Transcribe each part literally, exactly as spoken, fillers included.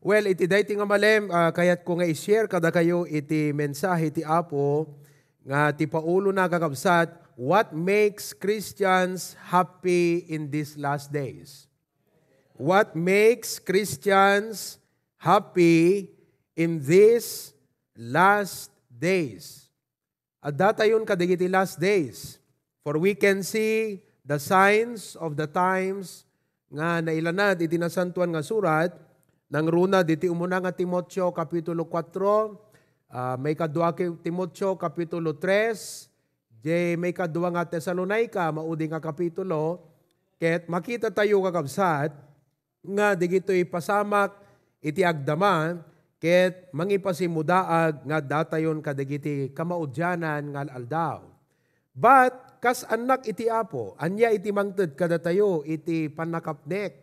Well, iti daytoy nga malem, ah, kayatko nga i-share kadakayo iti mensahe ti Apo nga ti paulona, kakabsat, what makes Christians happy in these last days? What makes Christians happy in these last days? Addatayon kadagiti last days. For we can see the signs of the times nga nailanad iti Nasantoan nga Surat, nangruna diti umuna nga Timoteo kapitulo kuatro, ah, maikadua ki-, Timoteo kapitulo tres, jay maikadua nga Tesalonica, maudi nga kapitulo, ket makitatayo, kakabsat, nga dagitoy pasamak iti agdama ket mangipasimmudaag nga addatayon kadagiti kamaudianan nga al-aldaw. But, kas annak iti Apo, ania iti mangted kadatayo iti pannakapnek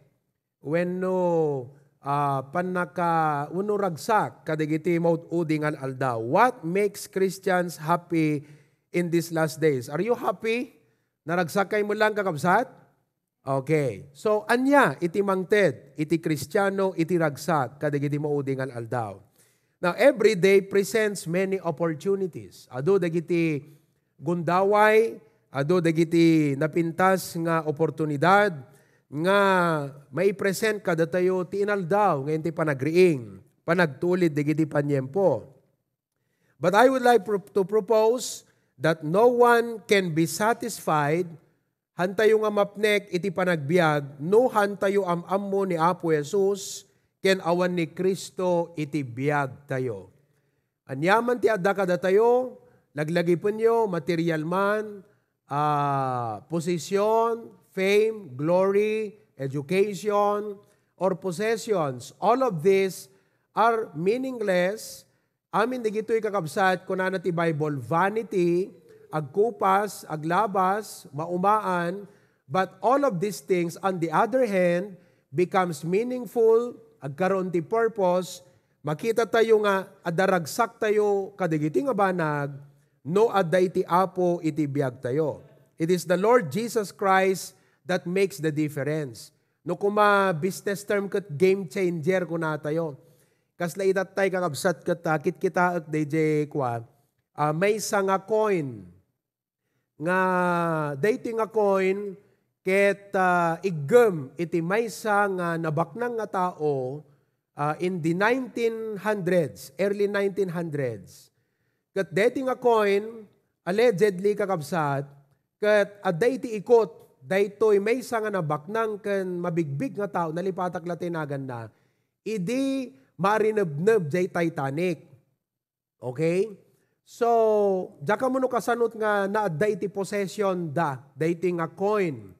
wenno, ah, pannaka-, wenno ragsak kadagiti maud-udi nga al-aldaw? What makes Christians happy in these last days? Are you happy? Naragsakkay met lang, kakabsat? Okay. So, ania iti mangted iti Kristiano iti ragsak kadagiti maudi nga al-aldaw? Now, every day presents many opportunities. Adu dagiti gundaway, adu dagiti napintas nga oportunidad nga maipresent kadatayo ti inaldaw nga iti panagriing, panagtulid dagiti paniempo. But I would like pro-, to propose that no one can be satisfied, hantayo nga mapnek iti panagbiag, no hantayo am-ammo ni Apo Jesus ken awan ni Cristo iti biagtayo. Aniaman ti adda kadatayo, laglagipenyo, material man, ah, position, fame, glory, education, or possessions, all of these are meaningless. Amin dagitoy, kakabsat, kunana ti Bible, vanity, agkupas, aglabas, maumaan, but all of these things, on the other hand, becomes meaningful, agkaroon ti purpose, makitatayo nga adda ragsaktayo kadagiti nga banag no adda iti Apo iti biagtayo. It is the Lord Jesus Christ that makes the difference. No koma business term ket game changer kunatayo. Kasla itattay, kakabsat, ket, ah, kitkitaek daydiay kua, ah, maysa nga coin nga daytoy nga coin ket, ah, iggem iti maysa nga nabaknang nga tao, ah, in the nineteen hundreds, early nineteen hundreds. Ket daytoy nga coin, allegedly, kakabsat, ket adda iti ikut daytoy maysa nga nabaknang ken mabigbig nga tao, nalipatak la ti naganna, idi maarinebneb jay Titanic. Okay? So, diak ammo no kasanot nga naadda iti possession da, daytoy nga coin.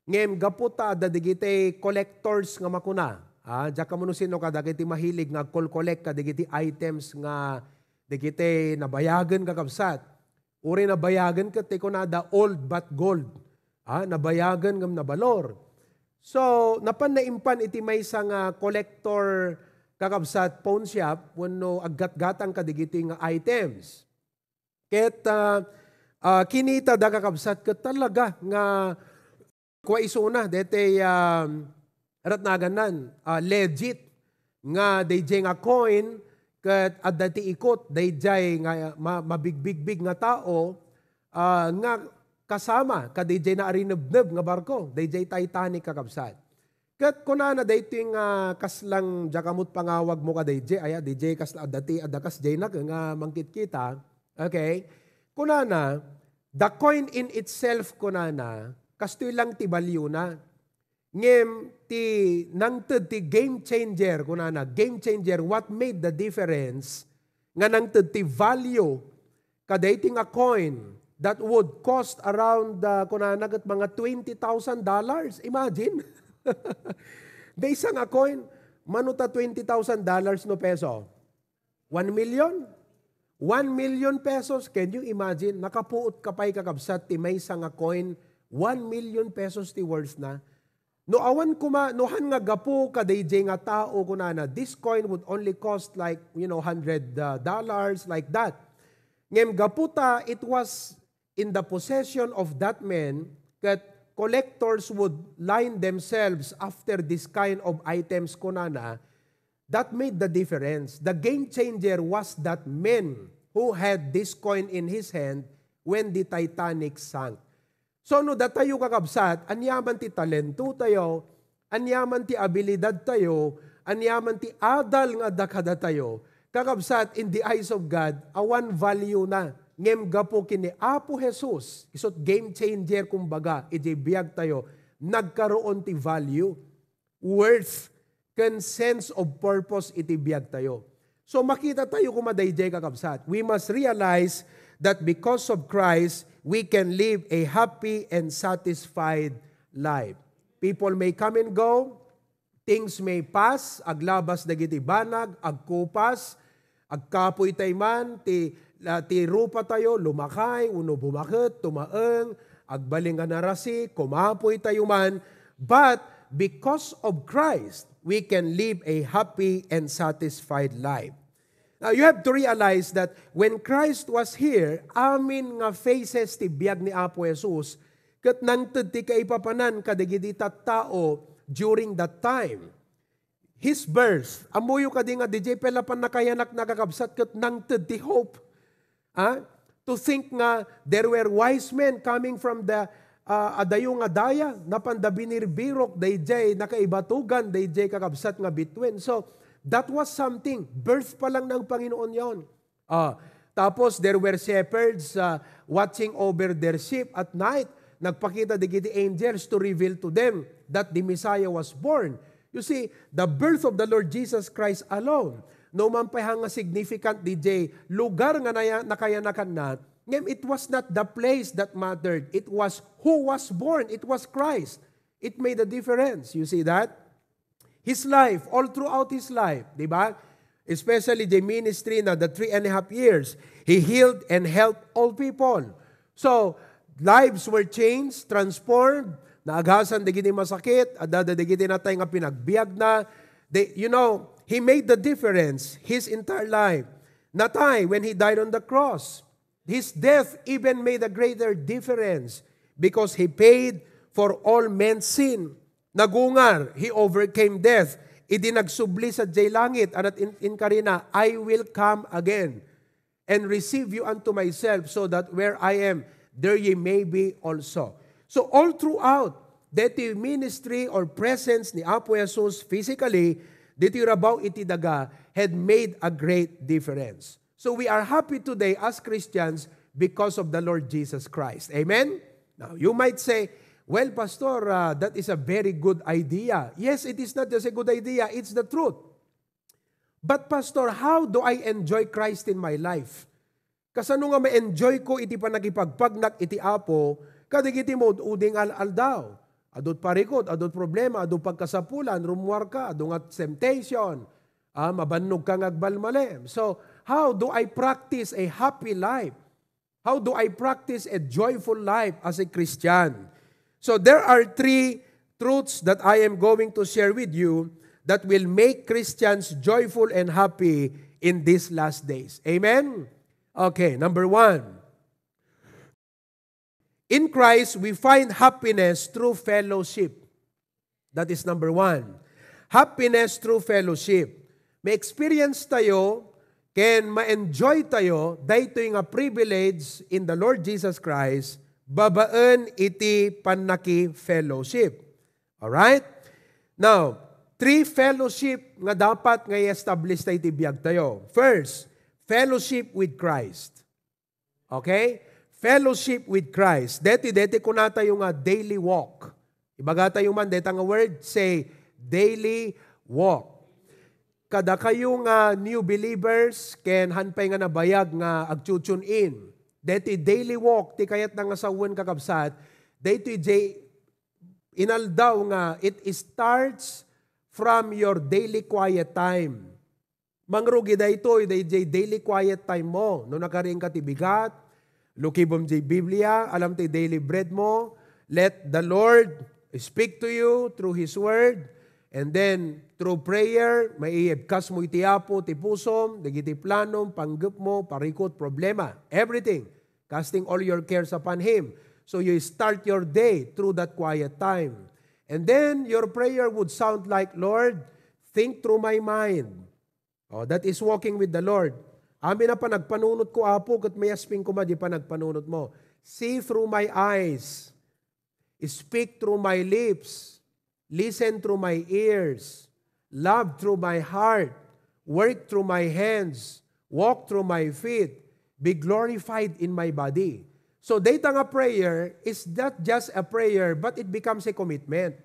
Ngem gapu ta adda dagiti collectors nga makuna, ah, diak ammo no sino kadagiti mahilig nga agkolkolek kadagiti items nga dagiti nabayagen, kakabsat. Uray nabayagen ket ti kunada old but gold. Ah, nabayagen ngem nabalor. So, napan naimpan iti maysa nga collector, kakabsat, pawn shop wenno aggatgatang kadagiti nga items. Ket, ah, ah, kinita da, kakabsat, ket talaga nga kua isuna, daytoy, um, rat nagannan, ah, legit nga daydiay nga coin ket adda ti ikut daydiay nga ma-, mabigbigbig nga tao, ah, nga kasama kadaydiay naarinebneb nga barko, daydiay Titanic, kakabsat. Ket kunana daytoy nga kaslang diak ammo pangawagmo kadaydiay, aya, daydiay kasla adda ti, adda kasdiay nak nga mangkitkita. Okay? Kunana, "The coin in itself," kunana, "kastoy lang ti value na." Ngem ti nangted ti game changer, kunana, game changer, what made the difference nga nangted ti value kadaytoy nga coin that would cost around, ah, kunana ket mga twenty thousand dollars. Imagine! Maysa nga coin, mano ta twenty thousand dollars no peso? One million? One million pesos. Can you imagine? Nakapuot ka pay, kakabsat, ti maysa nga coin, one million pesos ti worth na. No awan koma, no han nga gapu kadaydiay nga tao, kunana, this coin would only cost, like, you know, hundred, uh, dollars, like that. Ngem gapu ta it was in the possession of that man, ket collectors would line themselves after this kind of items, kunana, That made the difference. The game changer was that man who had this coin in his hand when the Titanic sank. So, no datayo, kakabsat, aniaman ti talento tayo, aniaman ti abilidad tayo, aniaman ti adal nga adda kadatayo, kakabsat, in the eyes of God, awan value na. Ngem gapu ken ni Apo Jesus, isut' game changer, kumbaga, iti biag tayo, nagkaroon ti value, worth, ken sense of purpose iti biag tayo. So, makita tayo koma daydiay, kakabsat. We must realize that because of Christ, we can live a happy and satisfied life. People may come and go, things may pass, aglabas dagiti banag, agkupas, agkapoy tay man, ti, la, ti rupa tayo, lumakay, uno bumaket, tumaeng, agbalin nga narasi, kumapoy tayo man. But because of Christ, we can live a happy and satisfied life. Now, you have to realize that when Christ was here, amin nga phases ti biag ni Apo Jesus, ket nangted ti kaipapanan kadagiti tattao during that time. His birth, ammoyo kadi nga didiay pay la pannakayanakna, kakabsat, ket nangted ti hope. Ah? To think nga there were wise men coming from the, ah, adayo nga daya, napanda binirbirok daydiay nakaibatugan daydiay, kakabsat, nga bituin. So, that was something. Birth pa lang ng Panginoon yon. Ah, tapos there were shepherds, ah, watching over their sheep at night. Nagpakita dagiti angels to reveal to them that the Messiah was born. You see, the birth of the Lord Jesus Christ alone, no man pay nga significant didiay lugar nga naya-, nakayanakanna, ngem it was not the place that mattered. It was who was born. It was Christ. It made a difference. You see that? His life, all throughout his life, di ba? Especially the ministry na the three and a half years, he healed and helped all people. So, lives were changed, transformed, naagasan dagiti masakit, adda dagiti natay nga pinagbiagna. They, you know, he made the difference his entire life. Natay when he died on the cross. His death even made a greater difference because he paid for all men's sin. Nagungar, he overcame death. Idi nagsubli sadiay langit, ania ti in-, inkarina, "I will come again and receive you unto myself, so that where I am, there ye may be also." So all throughout, deti ministry or presence ni Apo Jesus physically, deti rabaw iti daga had made a great difference. So we are happy today as Christians because of the Lord Jesus Christ. Amen? Now, you might say, "Well, Pastor, uh, that is a very good idea." Yes, it is not just a good idea, it's the truth. "But, Pastor, how do I enjoy Christ in my life?" Kasano nga ma-enjoy ko iti pannakipagpagnak iti Apo kadagiti maud-udi nga al-aldaw? Adut parikut, adut problema, adu pagkasapulan, rummuarka, adu nga temptation, ah, mabannog ka nga agbalmalem. So, how do I practice a happy life? How do I practice a joyful life as a Christian? So, there are three truths that I am going to share with you that will make Christians joyful and happy in these last days. Amen? Okay, number one. In Christ, we find happiness through fellowship. That is number one. Happiness through fellowship. Ma-experience tayo, ken ma-enjoy tayo, daytoy nga privilege in the Lord Jesus Christ, babaen iti pannaki-fellowship. Alright? Now, three fellowship nga dapat nga i-establish tayo iti biag tayo. First, fellowship with Christ. Okay? Fellowship with Christ. Deti, deti kunatayo nga daily walk. Ibaga tayo man, deta nga word, say, daily walk. Kadakayo nga new believers, ken han pay nga nabayag nga agtu-tune in. Deti daily walk, ti kayatna nga sawen, kakabsat, deti jay inaldaw nga it starts from your daily quiet time. Mangrugi daytoy, dayjay daily quiet time mo. No nakariingka ti bigat, lukibem jay Biblia, alam ti daily bread mo, let the Lord speak to you through His Word, and then through prayer, maibkasmo iti Apo ti pusom, dagiti planom, panggepmo, parikut, problema, everything. Casting all your cares upon Him. So you start your day through that quiet time. And then your prayer would sound like, "Lord, Think through my mind. Oh, that is walking with the Lord. Amin a panagpanunotko, Apo, ket mayasping koma di panagpanunotmo. See through my eyes. Speak through my lips. Listen through my ears. Love through my heart. Work through my hands. Walk through my feet. Be glorified in my body. So, dayta nga prayer is not just a prayer, but it becomes a commitment.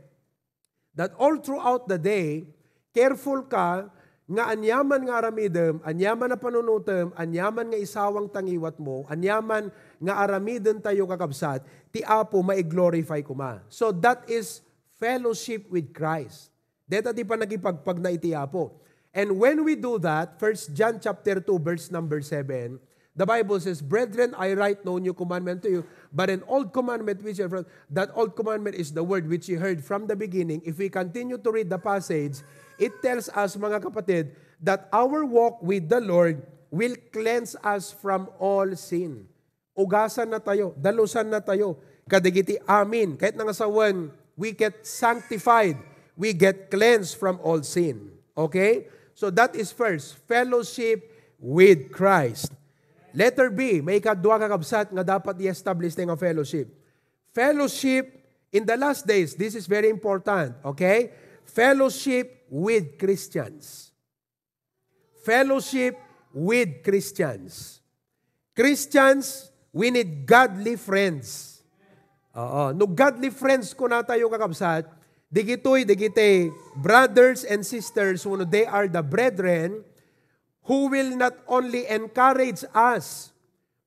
That all throughout the day, careful ka nga aniaman nga aramidem, aniaman a panunutem, aniaman nga isawang ta ngiwatmo, aniaman nga aramidentayo, kakabsat, ti Apo mai-glorify koma. So that is fellowship with Christ. Deta ti panagipagpagna iti Apo. And when we do that, First John chapter two, verse number seven, the Bible says, "Brethren, I write no new commandment to you, but an old commandment which you have, that old commandment is the word which you heard from the beginning." If we continue to read the passage, it tells us, mga kapatid, that our walk with the Lord will cleanse us from all sin. Ugasan na tayo, dalusan na tayo. Kadagiti amin, kahit nga sawen, we get sanctified, we get cleansed from all sin. Okay? So that is first, fellowship with Christ. Letter B, maikadua, kakabsat, nga dapat i-establish tayo nga fellowship. Fellowship in the last days, this is very important, okay? Fellowship with Christians. Fellowship with Christians. Christians, we need godly friends. Oo. No godly friends kuna tayo, kakabsat, digitoy, digiti brothers and sisters, wenno they are the brethren who will not only encourage us,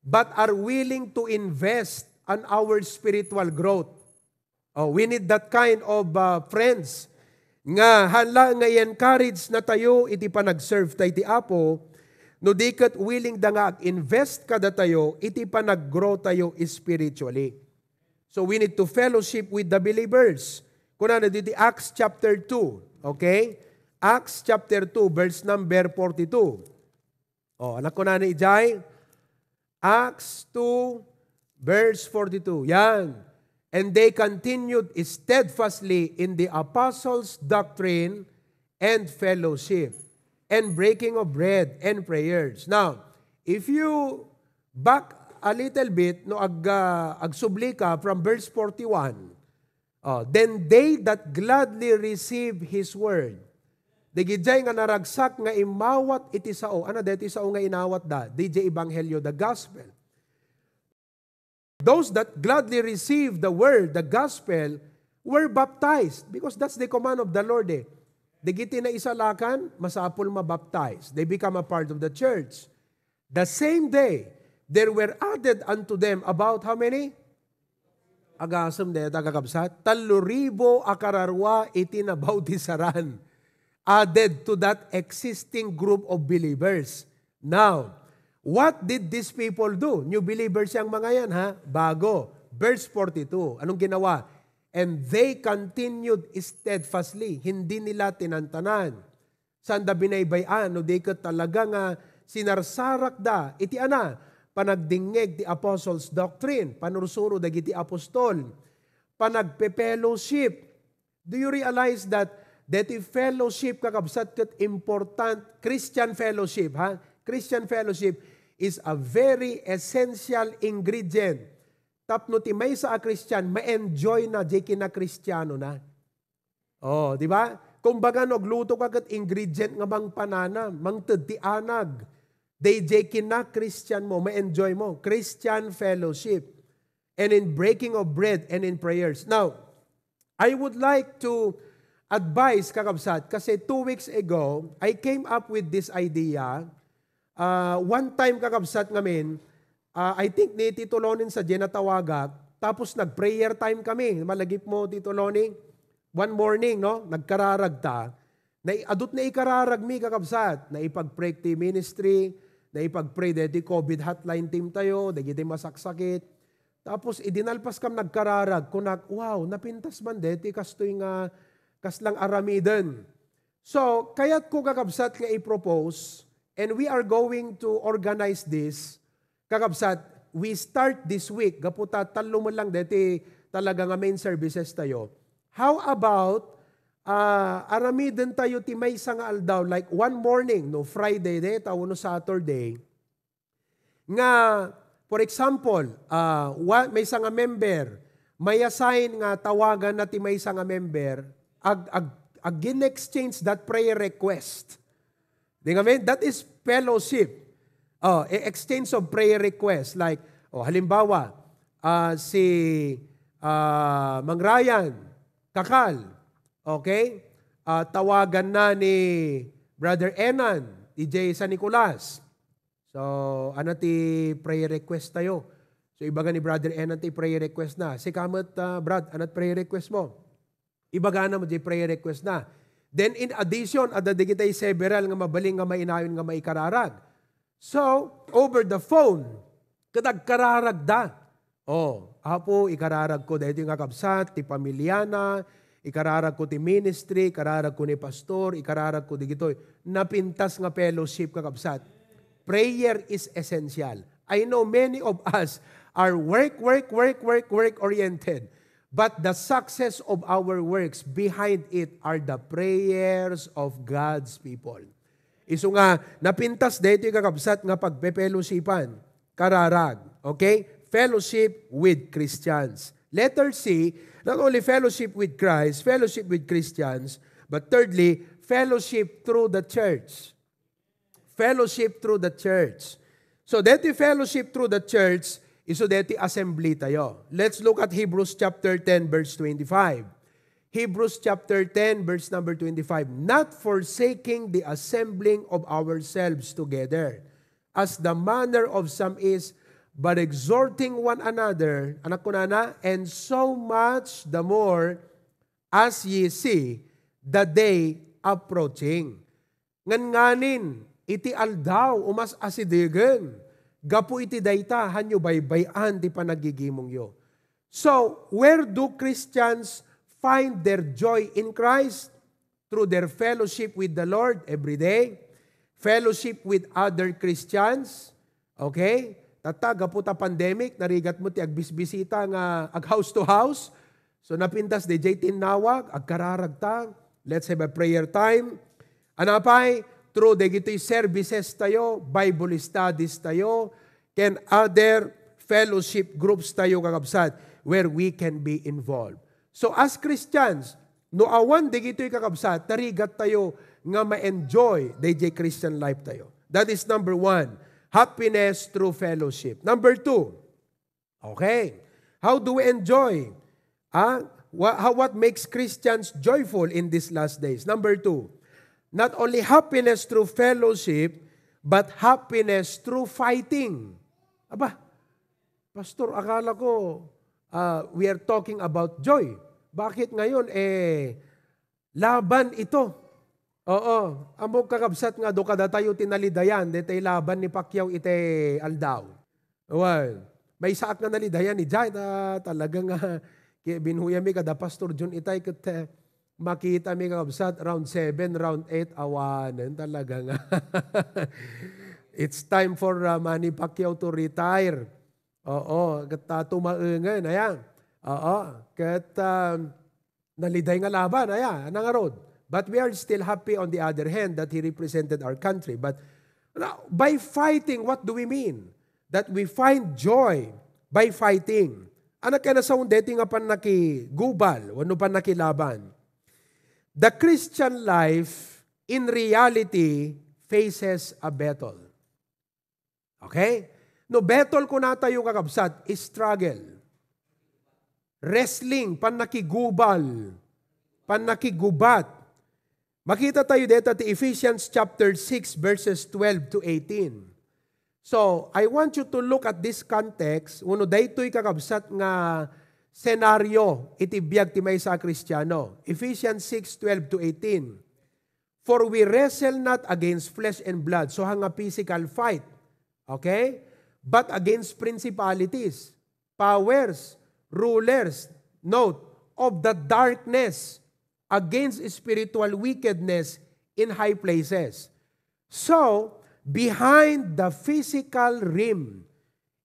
but are willing to invest on our spiritual growth. Oh, we need that kind of, uh, friends nga haan laeng nga i-encourage na tayo iti panag-serve ta iti Apo, no di ket willing da nga ag-invest kadatayo iti panag-grow tayo spiritually. So we need to fellowship with the believers. Kunana diti Acts chapter two, okay? Acts chapter two, verse number forty-two. Oh, anak ko na ni Ijay. Acts two, verse forty-two. Yan. "And they continued steadfastly in the apostles' doctrine and fellowship, and breaking of bread and prayers." Now, if you back a little bit, no, ag, ah, agsubli ka from verse forty-one, Oh, then they that gladly receive his word. Dagijay nga naragsak nga immawat iti sao. Ano daytoy sao nga inawatda? Didiay ebanghelio, the gospel. Those that gladly receive the word, the gospel, were baptized, because that's the command of the Lord, eh. Dagiti naisalakan, masapul mabaptize. They become a part of the church. The same day, there were added unto them about how many? Agasem dayta, kakabsat, tallo ribu a kararua iti nabautisaran. Added to that existing group of believers. Now, what did these people do? New believers yang mga yan, ha? Bago. Verse forty-two. Anong ginawa? "And they continued steadfastly." Hindi nila tinantanan. Saanda binaybay-an no di ket talaga nga sinarsarakda iti ana, panagdingngeg ti apostles' doctrine, panursuro dagiti apostol, panagpe-fellowship. Do you realize that deti fellowship, kakabsat, ket important? Christian fellowship, ha? Christian fellowship is a very essential ingredient tapno ti maysa a Christian ma-enjoy na diay kinakristianona. Oh, di ba? Kumbaga, no, agluto ka ket ingredient nga mangpanana, mangted ti anag. Daydiay kinakristian mo, ma-enjoy mo. Christian fellowship. And in breaking of bread and in prayers. Now, I would like to advise, kakabsat, kasi two weeks ago, I came up with this idea. Ah, one time, kakabsat, ngamin, ah, I think ni Tito Lonin sa Jen natawagak, tapos nag-prayer time kami. Malagip mo, Tito Loni? One morning, no? Nagkararag ta. Nai-, adut naikararag mi, kakabsat. Naipag-pray ti ministry, naipag-pray deti covid hotline team tayo, dagiti masaksakit. Tapos, idi nalpas kam nagkararag, kunak, "Wow, napintas man deti kastoy nga kaslang aramiden." So, kayatko, kakabsat, nga i-propose, and we are going to organize this, kakabsat, we start this week, gapu ta tallo man lang deti talaga nga main services tayo. How about ah, aramiden tayo ti maysa nga aldaw, like one morning, no, Friday dayta wenno Saturday, nga, for example, ah, wa-, maysa nga member, may assign nga tawaganna ti maysa nga member, ag-, ag-, ag-in-exchange that prayer request. Di nga, men? That is fellowship. Oh, e-, exchange of prayer request. Like, oh, halimbawa, ah, si, ah, Mang Ryan, Kakal, okay? Ah, tawaganna ni Brother Enan, D J San Nicolas. So, ano ti prayer request tayo? So, ibaga ni Brother Enan ti prayer request na. Sika met, ah, Brad, ano ti prayer request mo? Ibagana met diay prayer request na. Then, in addition, adda dagiti several nga mabalin nga mainayon nga maikararag. So, over the phone, ket agkararagda. Oh, Apo, ikararagko daytoy nga kabsat, ti pamiliana, ikararagko ti ministry, ikararagko ni pastor, ikararagko digitoy. Napintas nga fellowship, kakabsat. Prayer is essential. I know many of us are work, work, work, work, work oriented. But the success of our works, behind it are the prayers of God's people. Isu nga, napintas daytoy, kakabsat, nga pagpepellowshipan. Kararag. Okay? Fellowship with Christians. Letter C, not only fellowship with Christ, fellowship with Christians, but thirdly, fellowship through the church. Fellowship through the church. So, deti fellowship through the church, isu deti assembly tayo. Let's look at Hebrews chapter ten, verse twenty-five. Hebrews chapter ten, verse number twenty-five. "Not forsaking the assembling of ourselves together, as the manner of some is, but exhorting one another," anak kunana, "and so much the more as ye see the day approaching." Nganganin, iti aldaw, umas asidegen. Gapu iti dayta, hanyo baybay-an ti panagigimongyo. So, where do Christians find their joy in Christ? Through their fellowship with the Lord every day, fellowship with other Christians. Okay? Tatta, gapu ta pandemic, narigat met ti agbisbisita nga ag house to house. So, napintas daydiay tinnawag, agkararagta. Let's have a prayer time. Ania pay, through dagitoy services tayo, Bible studies tayo, ken other fellowship groups tayo, kakabsat, where we can be involved. So, as Christians, no awan dagitoy, kakabsat, narigat tayo nga ma-enjoy daydiay Christian life tayo. That is number one, happiness through fellowship. Number two, okay, how do we enjoy? Ah, wha-, how, what makes Christians joyful in these last days? Number two, not only happiness through fellowship, but happiness through fighting. Aba, Pastor, akala ko, ah, we are talking about joy. Bakit ngayon, eh, laban ito? Oo, ammok, kakabsat, nga adu kadatayo ti nalidayan, daytay laban ni Pacquiao iti aldaw. Well, maysaak nga nalidayan idiay, ta-, talaga nga, ki-, binuyami kada Pastor John itay, ket, eh, makitami, kakabsat, round seven, round eight, awanen talaga nga. It's time for, uh, Manny Pacquiao to retire. Oo, ket, uh, tumaengen, aya. Oo, ket, um, naliday nga laban, aya, nangarud. But we are still happy on the other hand that he represented our country. But, now, by fighting, what do we mean? That we find joy by fighting. Ania kayat a sawen deti nga pannakigubal wenno pannakilaban? The Christian life, in reality, faces a battle. Okay? No battle kunatayo, kakabsat, struggle. Wrestling, pannakigubal, pannakigubat. Makita tayo deta ti Ephesians chapter six, verses twelve to eighteen. So, I want you to look at this context, wenno daytoy, kakabsat, nga senaryo iti biag ti maysa a Kristiano. Ephesians six, twelve to eighteen. "For we wrestle not against flesh and blood." So, haan nga physical fight. Okay? "But against principalities, powers, rulers," note, "of the darkness, against spiritual wickedness in high places." So, behind the physical realm,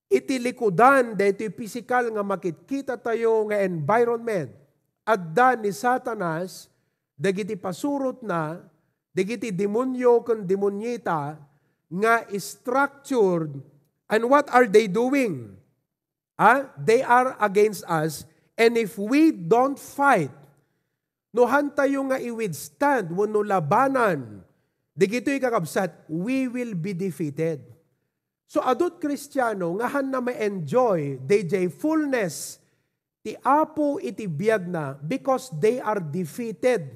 iti likudan daytoy pisikal nga makitkita tayo nga environment, adda ni Satanas dagiti pasurotna, dagiti demonio ken demonieta nga structured, and what are they doing? Ah, they are against us, and if we don't fight, no hantayo nga i-withstand wenno labanan, dagitoy kakabsat, we will be defeated. So, adut Kristiano nga hanna ma-enjoy dayjay fullness ti Apo iti biagna because they are defeated.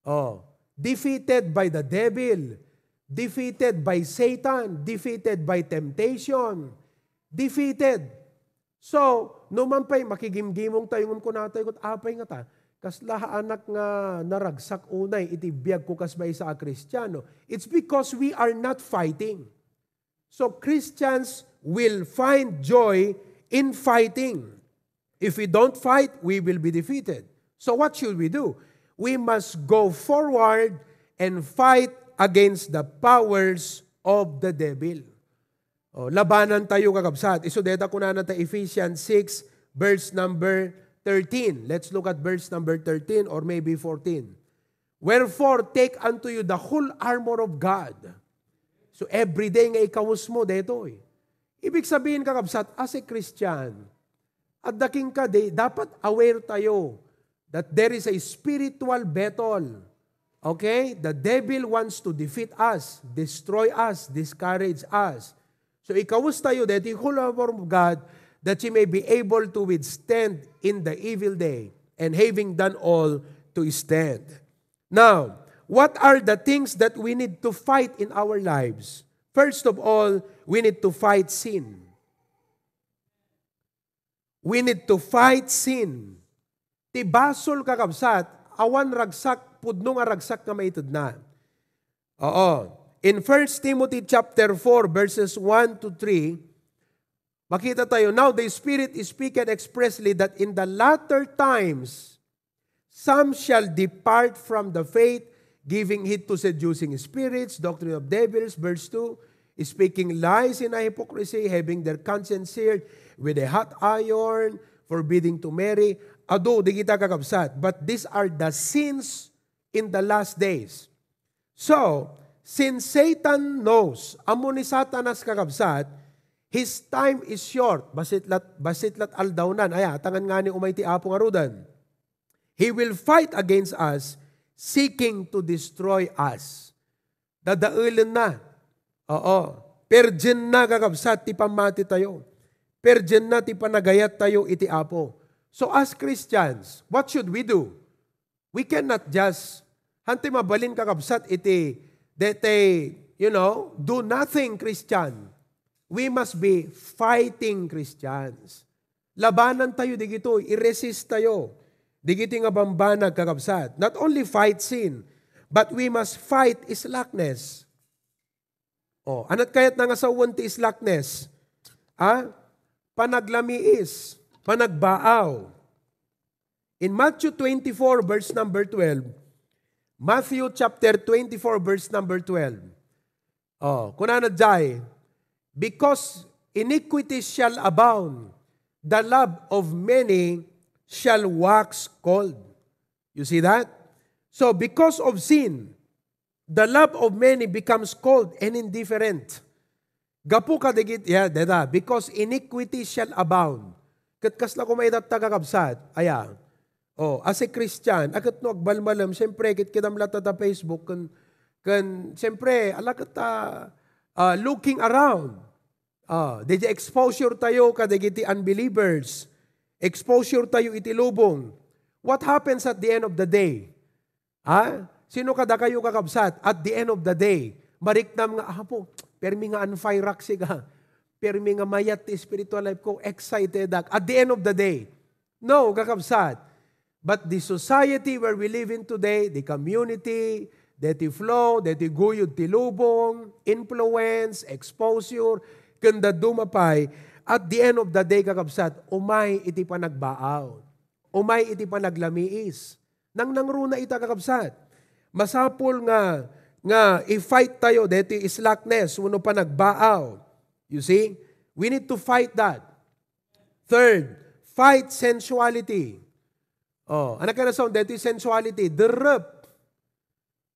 Oh, defeated by the devil, defeated by Satan, defeated by temptation, defeated. So, no man pay makigimgimong tayo ngem kunatayo ket apay ngata, kasla anak nga naragsak unay iti biag ko kas maysa a Kristiano. It's because we are not fighting. So Christians will find joy in fighting. If we don't fight, we will be defeated. So what should we do? We must go forward and fight against the powers of the devil. Oh, labanan tayo, kakabsat. Isu deta kunana ta Ephesians six, verse number thirteen. Let's look at verse number thirteen or maybe fourteen. "Wherefore, take unto you the whole armor of God." So, everyday nga ikawes mo, detoy. Ibig sabihin, kakabsat, as a Christian, adda kenka di, dapat aware tayo that there is a spiritual battle. Okay? The devil wants to defeat us, destroy us, discourage us. So, ikawes tayo deti whole armor of God, that ye may be able to withstand in the evil day, and having done all, to stand. Now, what are the things that we need to fight in our lives? First of all, we need to fight sin. We need to fight sin. Ti basol, kakabsat, awan ragsak, pudno nga ragsak nga maitedna. Oo. In First Timothy chapter four, verses one to three, makita tayo, "Now the Spirit is speaking expressly that in the latter times, some shall depart from the faith, giving heed to seducing spirits, doctrine of devils," verse two, "speaking lies in a hypocrisy, having their conscience seared with a hot iron, forbidding to marry." Adu, di kita, kakabsat. But these are the sins in the last days. So, since Satan knows, ammo ni Satanas, kakabsat, his time is short. Bassit lat, bassit lat aldawnan. Aya, atangan nga ni umay ti Apo ngaruden. He will fight against us, seeking to destroy us. Dadaelenna. Oo. Perdienna, kakabsat, ti pammati tayo. Perdienna ti panagayat tayo iti Apo. So as Christians, what should we do? We cannot just, hantay mabalin, kakabsat, iti, dete, you know, do nothing Christian. We must be fighting Christians. Labanan tayo digitoy, i-resist tayo. Digitoy nga bambanag, kakabsat. Not only fight sin, but we must fight slackness. Oh, anat kayat nga sawen ti slackness? Ah? Panaglamiis, panagbaaw. In Matthew twenty-four, verse number twelve, Matthew chapter twenty-four, verse number twelve. Oh, kunana jay, "Because iniquity shall abound, the love of many shall wax cold." You see that? So, because of sin, the love of many becomes cold and indifferent. Gapu kadagit, yeah, deta, "Because iniquity shall abound." Ket kasla koma itatta, kakabsat, aya. Oh, as a Christian, a ket no agbalmalem, siyempre, ket kidam latta ta Facebook, ken, ken, siyempre, ala ket ta, ah, looking around. Ah, dayjay exposure tayo kadagiti unbelievers. Exposure tayo iti lubong. What happens at the end of the day? Ha? Sino kadakayo, kakabsat? At the end of the day, mariknam nga, "Apo, permi nga on fire ak, sika. Permi nga mayat ti spiritual life ko, excited ak." At the end of the day, no, kakabsat. But the society where we live in today, the community, deti flow, deti guyod ti lubong, influence, exposure, ken dadduma pay, at the end of the day, kakabsat, umay iti panagbaaw. Umay iti panaglamiis. Nangnangruna ita, kakabsat. Masapul nga, nga i-fight tayo deti slackness wenno panagbaaw. You see? We need to fight that. Third, fight sensuality. Oh, anak ka na sound, daytoy sensuality, derrep.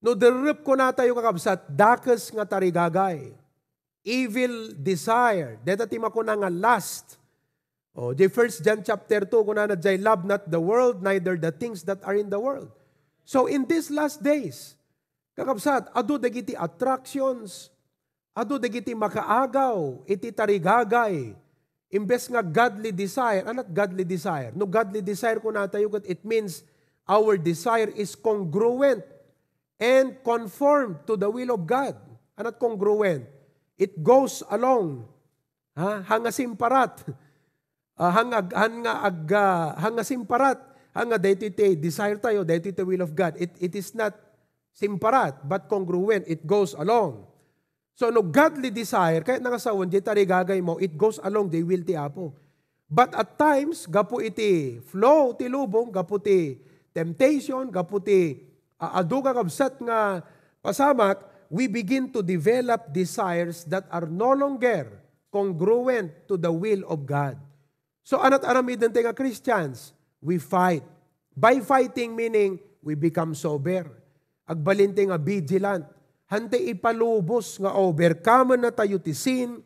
No derrep kunatayo, kakabsat, dakes nga tarigagay. Evil desire. Deta ti makuna nga lust. Oh, di First John chapter two, kunana jay, "Love not the world, neither the things that are in the world." So, in these last days, kakabsat, adu dagiti attractions, adu dagiti makaagaw iti tarigagay, imbes nga godly desire. Anat godly desire? No godly desire kunatayo ket, it means our desire is congruent and conformed to the will of God. Anat congruent? It goes along. Ha? Hanga simparat. Ah, hanga, hanga, ag, ah, hanga simparat. Hanga daytoy ti desire tayo, daytoy ti will of God. It, it is not simparat, but congruent. It goes along. So, no godly desire, kayat na nga sawen, di tarigagay mo, it goes along the will ti Apo. But at times, gapu iti flow ti lubong, gapu ti temptation, gapu ti, ah, adu, kakabsat, nga pasamak, we begin to develop desires that are no longer congruent to the will of God. So, anat aramiden tayo nga Christians? We fight. By fighting, meaning, we become sober. Agbalin tayo nga vigilant. Hantay ipalubos nga overcome na tayo ti sin.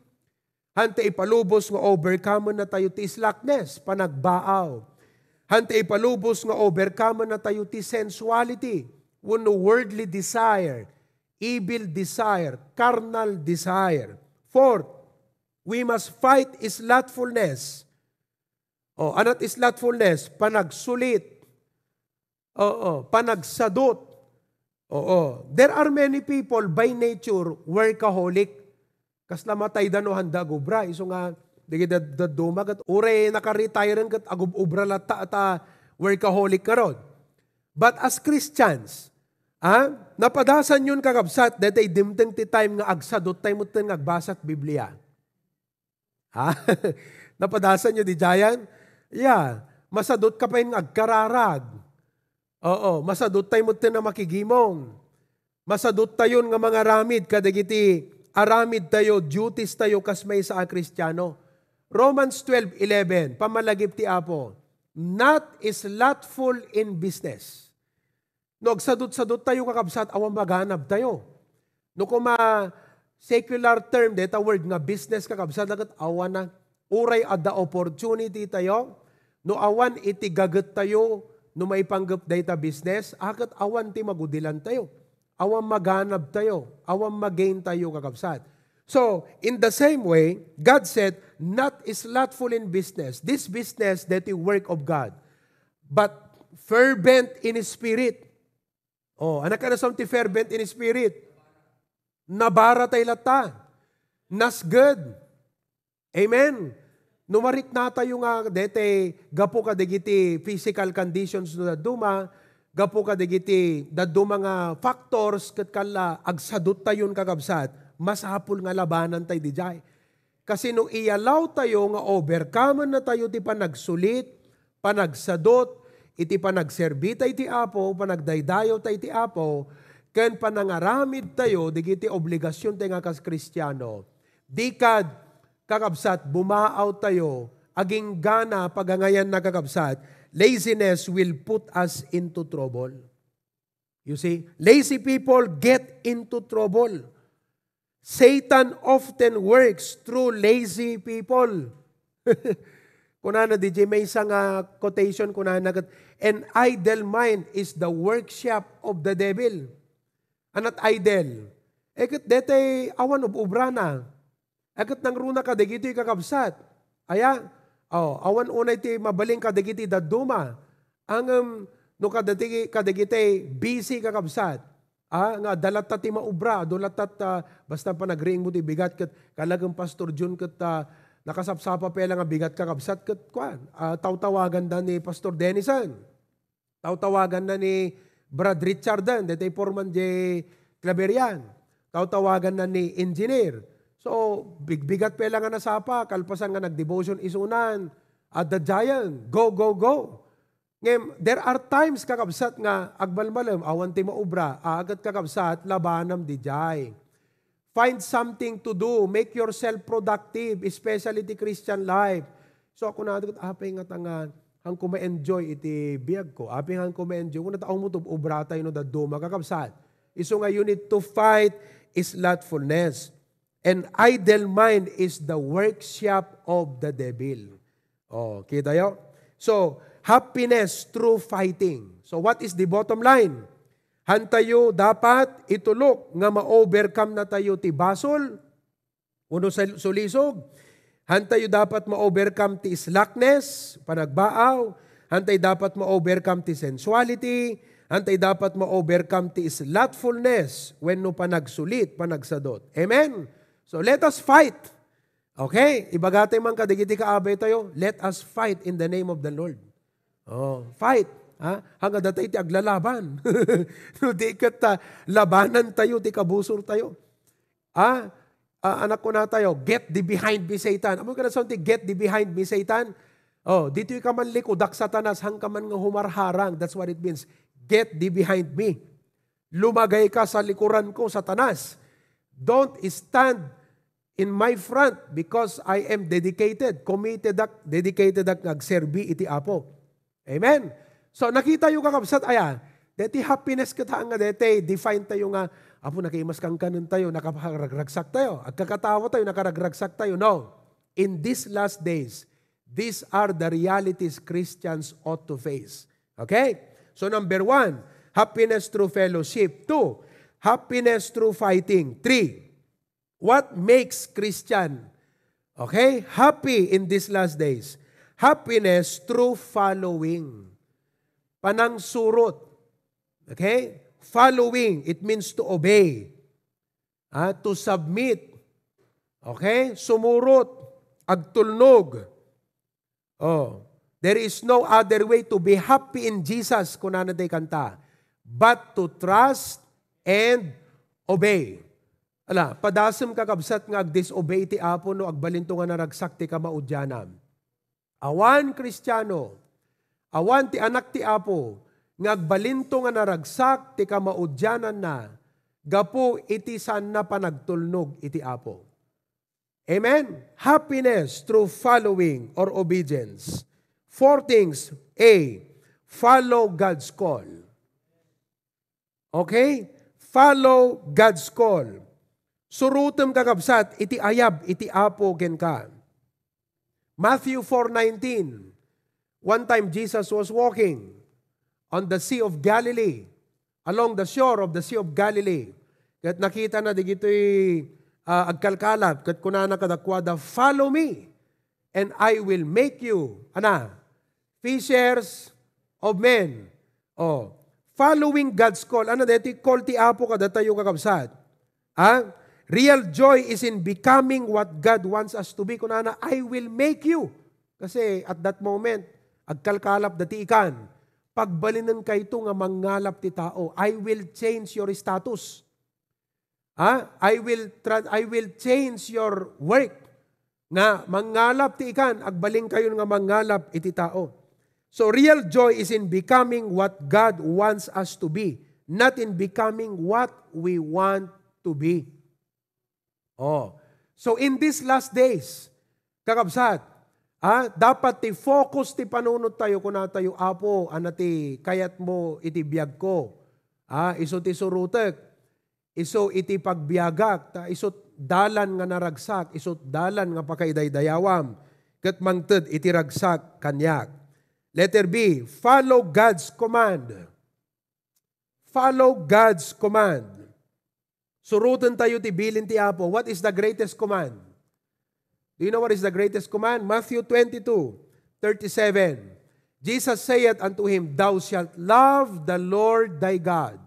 Hantay ipalubos nga overcome na tayo ti slackness, panagbaaw. Hantay ipalubos nga overcome na tayo ti sensuality, wenno worldly desire, evil desire, carnal desire. Fourth, we must fight slothfulness. O, anat slothfulness? Panagsulit. Oo, panagsadut. Oo. There are many people by nature workaholic. Kasla matayda no handa agubra. Isu nga, digi dad-, dadduma ket uray naka-retire ket agub-ubra latta ta workaholic ngarud. But as Christians, ah, napadasan yon, kakabsat, daytay dimteng ti time nga agsadut tayo metten nga agbasa ti Biblia. Ha? Napadasan yo di jayan? Yeah. Masadut ka pay nga agkararag. Oo, masadut tayo metten a makigimong. Masadut tayon nga mangaramid kadagiti aramid tayo, duties tayo kas maysa a Kristiano. Romans twelve eleven, pammalagip ti Apo, "Not slothful in business." No agsadut-sadut tayo, kakabsat, awan maganab tayo. No kuma secular term, deta word nga business, kakabsat, ket awan na. Uray adda opportunity tayo, no awan iti gaget tayo, no maipanggep dayta business, a ket awan ti magudilan tayo. Awan maganab tayo, awan magain tayo, kakabsat. So, in the same way, God said, "Not slothful in business." This business, that the work of God, but fervent in spirit. Oh, anak ka na ti fervent in spirit. Nabara tayo latta. Nasged. Amen. No marikna tayo nga dete gapu kadagiti physical conditions no dadduma, gapu kadagiti dadduma nga factors ket kalla agsadut tayon, kakabsat, masapul nga labanan tayo dijay. Kasi no iyalaw tayo nga overcome na tayo ti panagsulit, panagsadut, iti panagserbi tayo iti Apo, panagdaydayaw tayo iti Apo, ken panangaramid tayo dagiti obligasion tayo nga kas Kristiano. Di kad, kakabsat, bumaaw tayo, aginggana pagangayanna, kakabsat, laziness will put us into trouble. You see, lazy people get into trouble. Satan often works through lazy people. Kunana, D J, maysa nga quotation, kunana ket, "An idle mind is the workshop of the devil." Anat idle? Eh, ket detay awan ub-ubrana. Ket nangruna kadagitoy, kakabsat. Aya? Oh, awan unay ti mabalin kadagiti dadduma. Ngem no kadagiti, kadagiti busy, kakabsat, ah, nga adda latta ti maubra, adu latta ta, basta panagriingmo ti bigat ket kalagen Pastor Jun ket, ah, nakasapsapa pay la nga bigat, kakabsat, ket kuan, ah, tawtawaganda ni Pastor Denison. Tawtawaganna ni Brad Richarden, detay foreman di Claverian. Tawtawaganna ni engineer. So, bigbigat pay la nga nasapa, kalpasan nga nagdevotion isunan, adda jayen, go, go, go. Ngem, there are times, kakabsat, nga agmalmalem, awan ti maubra, a, ket, kakabsat, labanam dijay. Find something to do. Make yourself productive, especially ti Christian life. So, ako na, apay nga tangan, Hanko ma-enjoy iti biagko. Apay hanko ma-enjoy? Kuna ta, "Aw mo to, obra tayo no dadduma, kakabsat." Isu nga, you need to fight slothfulness. An idle mind is the workshop of the devil. Oh, kita yo? So, happiness through fighting. So, what is the bottom line? Hantayo dapat itulok nga ma-overcome natayo ti basol, wenno sal-, sulisog. Hantayo dapat ma-overcome ti slackness, panagbaaw. Hantay dapat ma-overcome ti sensuality. Hantay dapat ma-overcome ti slothfulness, wenno panagsulit, panagsadot. Amen? So, let us fight. Okay? Ibaga tayo man kadagiti kaabay tayo, let us fight in the name of the Lord. Oh, fight. Ha? Hangga datay ti aglalaban. No, di ket, ah, labanan tayo, ti kabusor tayo. Ah, ah, anak ko na tayo, "Get thee behind me, Satan." Amo ka na ti "Get thee behind me, Satan"? Oh, ditoy ka man likudak, Satanas, hangka man nga humarharang. That's what it means. "Get thee behind me." Lumagay ka sa likuran ko, Satanas. Don't stand in my front because I am dedicated, committed ak, dedicated ak nga agserbi iti Apo. Amen. So, nakita yo, kakabsat, aya, deti happiness ket nga deti define tayo nga, "Apo, nakaimas kankanen tayo, nakaragragsak tayo, agkakatawa tayo, nakaragragsak tayo." No. In these last days, these are the realities Christians ought to face. Okay? So, number one, happiness through fellowship. Two, happiness through fighting. Three, what makes Christian, okay, happy in these last days? Happiness through following. Panangsurot. Okay? Following, it means to obey. Ah, to submit. Okay? Sumurot. Agtulnog. Oh, "There is no other way to be happy in Jesus," kunana ti kanta, "but to trust and obey." Ala, padasem, kakabsat, nga agdisobey ti Apo no agbalinto nga naragsak ti kamaudianam. Awan Kristiano, awan ti anak ti Apo, nga agbalinto nga naragsak ti kamaudiananna gapu iti saanna panagtulnog iti Apo. Amen? Happiness through following or obedience. Four things. A, follow God's call. Okay? Follow God's call. Surotem, kakabsat, iti ayab iti Apo kenka. Matthew four nineteen. One time Jesus was walking on the Sea of Galilee, along the shore of the Sea of Galilee. Ket nakitana digitoy, ah, agkalkalap, ket kunana kadakuada, "Follow me, and I will make you," ana, "fishers of men." Oh, following God's call. Ana daytoy call ti Apo kadatayo, kakabsat? Ha? "Real joy is in becoming what God wants us to be." Kunana, "I will make you." Kasi at that moment, agkalkalap dati ikan. Pagbalinen kayto nga mangngalap ti tao. "I will change your status." Ha? "I will tra-, I will change your work." Nga mangngalap ti ikan, agbalin kayo nga mangngalap iti tao. So, real joy is in becoming what God wants us to be, not in becoming what we want to be. Oh. So, in these last days, kakabsat, ah, dapat ti focus ti panunot tayo, kuna tayo, "Apo, ana ti kayat mo iti biag ko?" Ah, isu ti surotek. Isu iti pagbiagak, ta isut dalan nga naragsak, isut dalan nga pakaidaydayawam, ket mangted iti ragsak kaniak. Letter B, follow God's command. Follow God's command. Suroten tayo ti bilin ti Apo. What is the greatest command? Do you know what is the greatest command? Matthew twenty-two, thirty-seven. Jesus saith unto him, "Thou shalt love the Lord thy God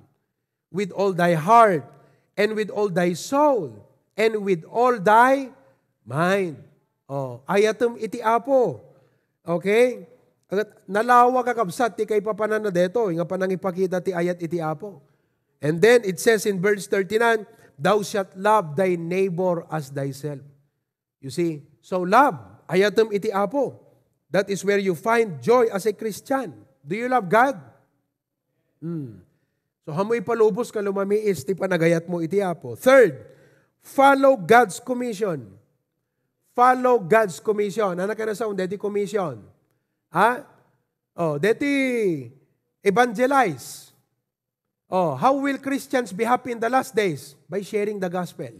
with all thy heart, and with all thy soul, and with all thy mind." Oh, ayatem iti Apo. Okay? Ket nalawa, kakabsat, ti kaipapananna daytoy nga panangipakita ti ayat iti Apo. And then it says in verse thirty-nine, "Thou shalt love thy neighbor as thyself." You see? So love, ayatem iti Apo. That is where you find joy as a Christian. Do you love God? Hmm. So, ammo ipalubos nga lumamiis ti panagayatmo iti Apo. Third, follow God's commission. Follow God's commission. Ano ka na sa unda ti commission? Ha? Oh, deti evangelize. Oh, how will Christians be happy in the last days? By sharing the gospel.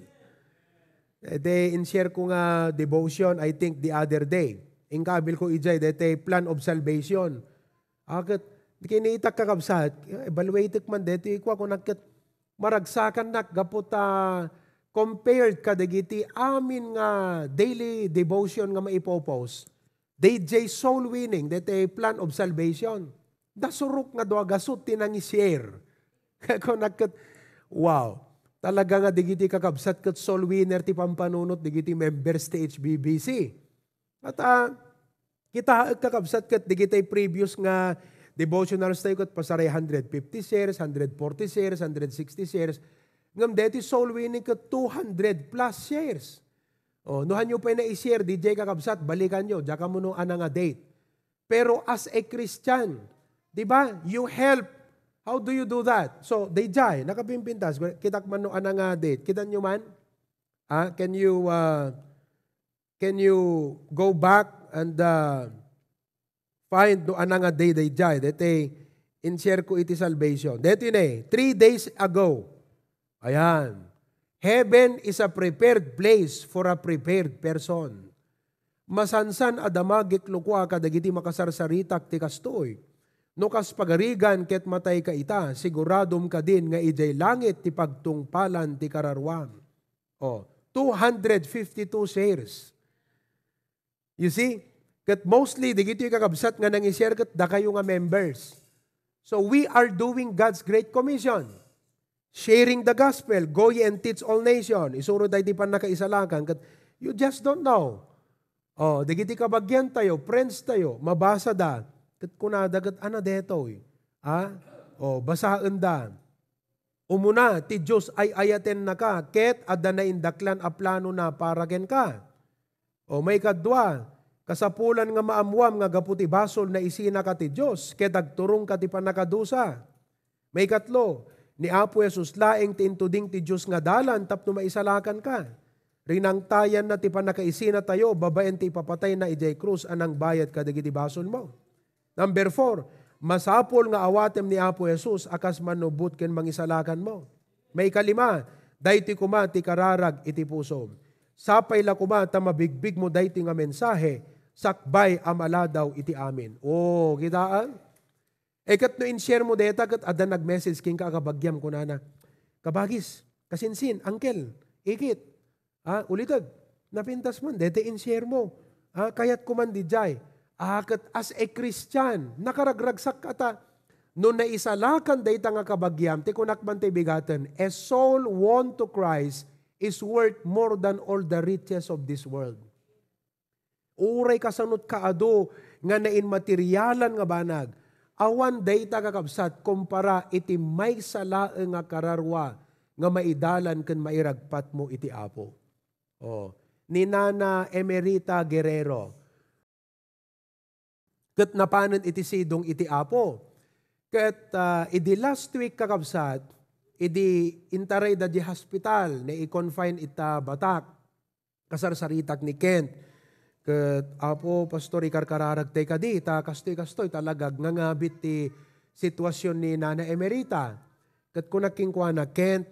Eh, de, in-share ko nga devotion, I think, the other day. Inkabil ko ijay, dete plan of salvation. Aket, kinitak kakabsat, evaluatek man deti, kua ko nakket, maragsakannak gapu ta compared kadagiti amin nga daily devotion nga maipopos, D J soul winning, dete plan of salvation. Dasurok nga dua gasut ti nangi-share. Kaya ko nagket, wow. Talaga nga digiti kakabsat ket soul winner ti pampanunot digiti members ti H B B C. At, ah, kitaek kakabsat ket digiti previous nga devotionals tayo ket pasaray hundred fifty shares, hundred forty shares, hundred sixty shares. Ngem deti soul winning ket two hundred plus shares. Oh, no hanyo pay na i-share, D J kakabsat, balikan nyo. Diya ka mo no ana nga date. Pero as a Christian, di ba? You help. How do you do that? So, D J, nakapimpintas. Kitak man no ana nga date. Kita nyo man? Ah, can you, uh, can you go back and, uh, find no ana nga day, D J? Dete, in-share ko iti salvation. Dete ne, three days ago. Ayan. Heaven is a prepared place for a prepared person. Masansan a damagek lokoa kadagiti makasarsaritak ti kastoy. No kas pagarigan ket matayka ita, siguradom kadin nga idiay langit ti pagtungpalan ti kararuam. Oh, two hundred fifty-two shares. You see? Ket mostly, digitoy kakabsat nga nangi-share ket dakayo nga members. So, we are doing God's Great Commission. Sharing the gospel, go ye and teach all nation. Isuro tayo ti pannakaisalakan, ket you just don't know. Oh, digiti kabagian tayo, friends tayo, mabasa da, ket kunada ket, "Ana detoy?" Ha? Oh, basaen da. Umuna, ti Dios ay-ayatennaka, ket adda naindaklan a planona para kenka. O maikadua, kasapulan nga maammuam nga gapu ti basol naisinaka ti Dios, ket agturongka ti pannakadusa. Maikatlo, ni Apo Jesus laeng ti intuding ti Dios nga dalan tapno maisalakanka. Rinangtayanna ti pannakaisinatayo babaen ti ipapatayna idiay krus a nangbayad kadagiti basolmo. Number four, masapul nga awatem ni Apo Jesus a kas mannubot ken mangisalakanmo. Maikalima, daytoy koma ti kararag iti pusom. Sapay la koma ta mabigbigmo daytoy nga mensahe sakbay a maladaw iti amin. O, kitaan? E ket no in-share mo dayta ket adda nag-message kenka a kabagiam kunana, "Kabagis, kasinsin, uncle, ikit." Ah, ulitek, napintas man, dayta in-share mo. Ah, kayatko man didiay. Ah, ket as a Christian, nakaragragsak kata. No naisalakan dayta nga kabagiam, ti kunak man ti bigaten, a soul won to Christ is worth more than all the riches of this world. Uray kasanot kaadu nga nainmaterialan nga banag, awan dayta kakabsat kumpara iti maysa laeng nga kararua nga maidalan ken mairagpatmo iti Apo. Oh, ni Nana Emerita Guerrero. Ket napanen iti sidong iti Apo. Ket, ah, idi last week, kakabsat, idi intarayda di hospital, nai-confine ita Batak, kasarsaritak ni Kent. Ket, "Apo, Pastor, ikarkararagtay kadi, ta kastoy-kastoy, talaga, ngangabit ti sitwasyon ni Nana Emerita." Ket kunak kenkuana, "Kent,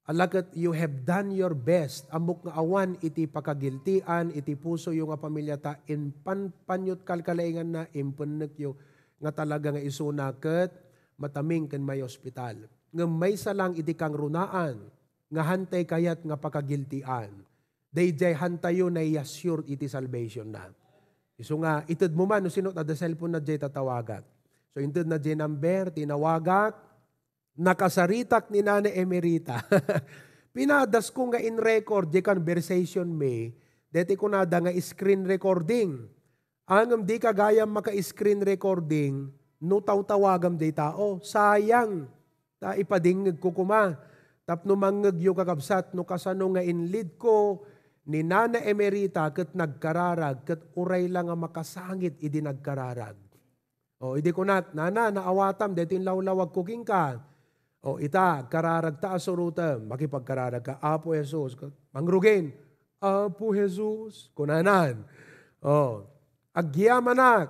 ala ket you have done your best. Ammok nga awan iti pakagiltian iti pusoyo nga pamilya ta impan-, panyot kalkalainganna, impennekyo nga talaga nga isuna ket mataming ken maiospital. Ngem maysa lang iti kangrunaan nga hantay kayat nga pakagiltian. Daydiay hantayo nai-assure iti salvation na." Isu nga, ited mo man no sino adda cellphone na jay tatawagak. So, inted na jay number, tinawagak, nakasaritak ni Nana Emerita. Pinadasko nga in-record di conversation mi, deti kunada nga screen recording. Ngem dika gayam maka-screen recording no tawtawagam di tao. Sayang. Ta ipadingngegko koma. Tapno mangngegyo, kakabsat, no kasano nga inlead ko ni Nana Emerita ket nagkararag, ket uray la nga makasangit idi nagkararag. O, idi kunak, "Nana, naawatam daytoy inlawlawagko kenka." O, ita, agkararagta a surotem, makipagkararagka, "Apo Jesus." Mangrugin, "Apo Jesus," kunanan. O, agyamanak.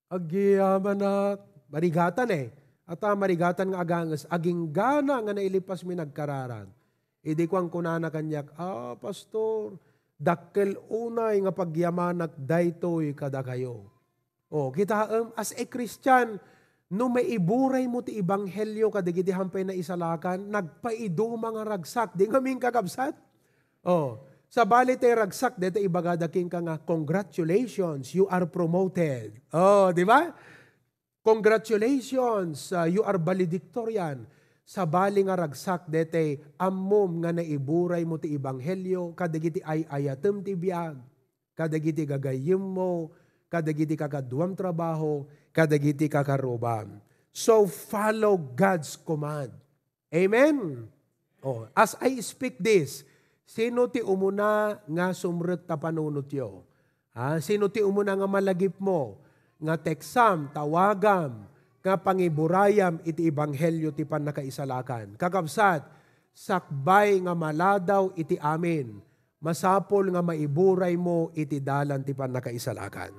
Agyamanak. Marigatan eh. At, ah, marigatan nga aganges, aginggana nga nailipasmi nagkararag. Idi kuan kunana kaniak, "Ah, Pastor, dakkel unay nga pagyamanak daytoy kadakayo." Oh, kitaem, as a Christian, no maiburaymo ti ebanghelio kadagiti hampay naisalakan, nagpaiduma nga ragsak. Di ngamin, kakabsat? Oh, sabali tay ragsak, deta ibagada kenka nga, "Congratulations, you are promoted." Oh, di ba? "Congratulations, uh, you are valedictorian." Sabali nga ragsak, detay ammom nga naiburaymo ti ebanghelio kadagiti ay-ayatem ti biag, kadagiti gagayyemmo, kadagiti kakaduam trabaho, kadagiti kakarrubam. So, follow God's command. Amen? Oh, as I speak this, sino ti umuna nga sumrek ta panunotyo? Ha? Sino ti umuna nga malagipmo nga teksam, tawagam, nga pangiburayam iti ebanghelio ti pannakaisalakan? Kakabsat, sakbay nga maladaw iti amin, masapul nga maiburaymo iti dalan ti pannakaisalakan.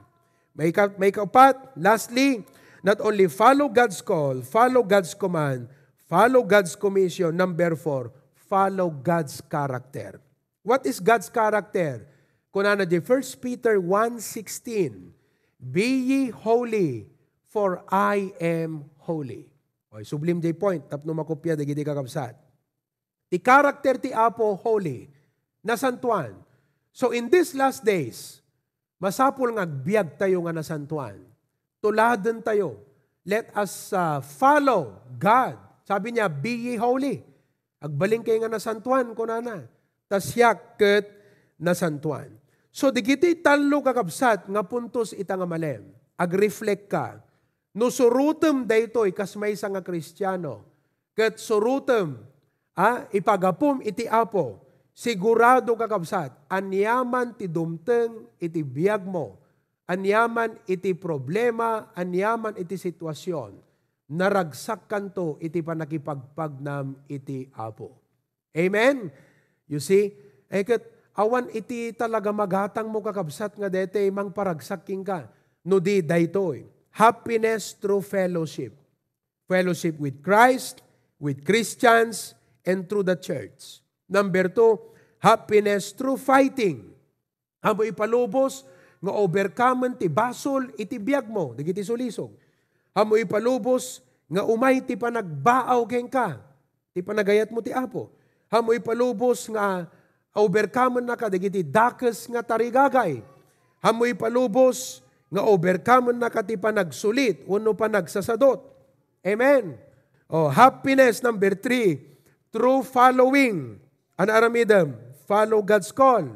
May ka-, may kaupat, lastly, not only follow God's call, follow God's command, follow God's commission. Number four, follow God's character. What is God's character? Kunana di First Peter one sixteen, "Be ye holy, for I am holy." Oy, sublim jay point, tapno makopia dagiti kakabsat. Ti karakter ti Apo, holy, nasantuan. So in these last days, masapul nga agbiag tayo nga nasantuan. Tuladen tayo. Let us, uh, follow God. Sabi niya, "Be ye holy." Agbalin kayo nga nasantuan, kunana. Ta siak ket nasantuan. So, digiti tallo kakabsat nga puntos ita nga malem, agreflect ka. No surotem daytoy kas maysa nga Kristiano, ket surotem, a, ipagapum iti Apo, sigurado, kakabsat, aniaman ti dumteng iti biagmo, aniaman iti problema, aniaman iti sitwasyon, naragsakkanto iti pannakipagpagnam iti Apo. Amen? You see? Eh, ket awan iti talaga magatangmo, kakabsat, nga daytoy mangparagsak kenka. No di, daytoy. Happiness through fellowship. Fellowship with Christ, with Christians, and through the church. Number two, happiness through fighting. Ammo ipalubos nga overcome ti basol iti biagmo, dagiti sulisog. Ammo ipalubos nga umay ti panagbaaw kenka, ti panagayatmo ti Apo. Ammo ipalubos nga overcome-naka dagiti dakes nga tarigagay. Ammo ipalubos nga overcome-naka ti panagsulit wenno panagsasadot. Amen. Oh, happiness, number three, through following. Ano aramidem? Follow God's call.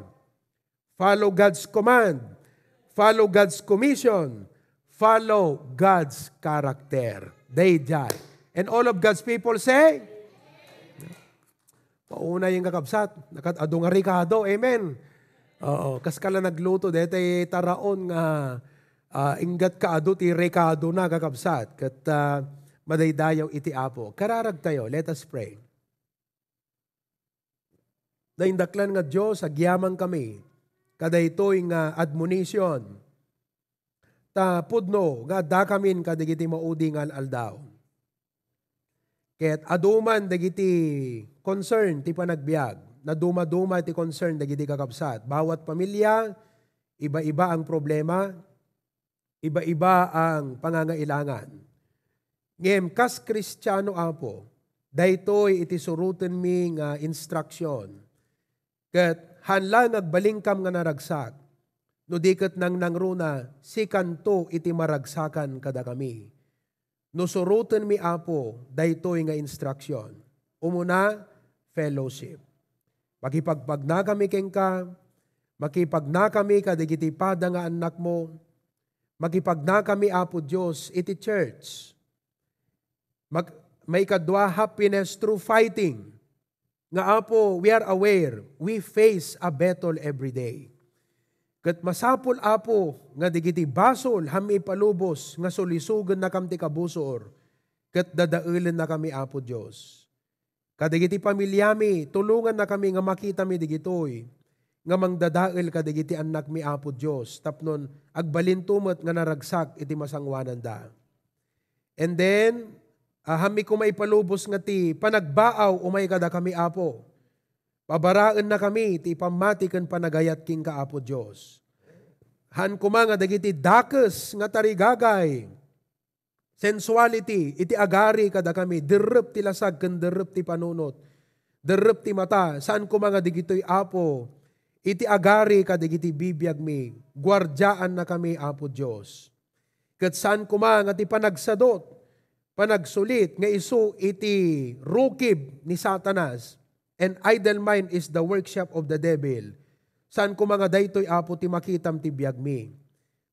Follow God's command. Follow God's commission. Follow God's character. Daydiay. And all of God's people say, mauna yung kakabsat. Nakat-, adu nga rekado. Amen. Oo. Kas kala nagluto, daytay taraon nga, ah, inggat kaadu ti rekado na, kakabsat. Ket, ah, madaydayaw iti Apo. Kararag tayo. Let us pray. Naindaklan nga Dios, agyaman kami kadaytoy nga admonition. Ta pudno nga addakamin kadagiti maudi nga al-aldaw. Ket adu man dagiti concern ti panagbiag. Nadumaduma ti concern dagiti kakabsat. Bawat pamilya, iba-iba ang problema, iba-iba ang pangangailangan. Ngem kas Kristiano, Apo, daytoy iti surotenmi nga instruction. Ket haan la nga agbalinam nga naragsak, no di ket nangnangruna, sikanto iti maragsakan kadakami. No surotenmi, Apo, daytoy nga instruction. Umuna, fellowship. Makipagnakami kenka, makipagnakami kadagiti pada nga annakmo, makipagnakami, Apo Dios, iti church. Mag-, maikadua, happiness through fighting. Nga, Apo, we are aware, we face a battle every day. Ket masapul, Apo, nga dagiti basol, haan mi ipalubos nga sulisogennakam ti kabusor, ket dadaelennakami, Apo Dios. Kadagiti pamiliami, tulongannakami nga makitami dagitoy. nga mangdadael kadagiti annakmi, Apo Dios, tapno agbalinto met nga naragsak iti masangoananda. And then, ahanmi koma ipalubos nga ti panagbaaw umay kadakami, Apo. Pabaraennakami ti ipammati ken panagayat kenka, Apo Dios. Haan koma nga dagiti dakes nga tarigagay, sensuality, iti agari kadakami, derrep ti lasag ken derrep ti panunot, derrep ti mata, saan koma nga dagitoy, Apo, iti agari kadagiti bibiagmi, guardiaannakami, Apo Dios. Ket saan koma nga ti panagsadot, panagsulit nga isu iti rukib ni Satanas, and idle mind is the workshop of the devil. Saan koma nga daytoy, Apo, ti makitam ti biagmi.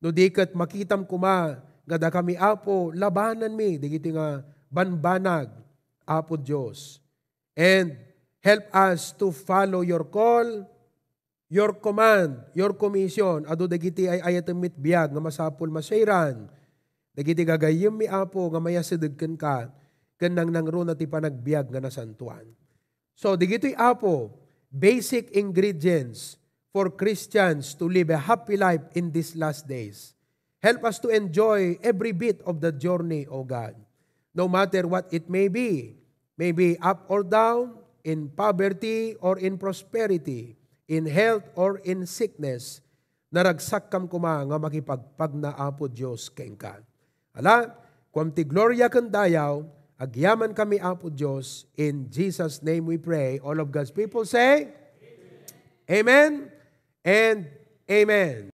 No di ket makitam koma nga dakami, Apo, labananmi dagiti nga banbanag, Apo Dios. And help us to follow your call, your command, your commission. Adu dagiti ay-ayatem met biag nga masapul masairan dagiti gagayyemmi, Apo, nga mayasideg kenka, ken nangnangruna ti panagbiag nga nasantoan. So, digitoy, Apo, basic ingredients for Christians to live a happy life in these last days. Help us to enjoy every bit of the journey, O God. No matter what it may be, maybe up or down, in poverty or in prosperity, in health or in sickness, naragsakkam koma nga makipagpagna, Apo Dios, kenka. Ala, kuam ti gloria ken dayaw, agyamankami, Apo Dios. In Jesus' name we pray. All of God's people say, Amen and Amen.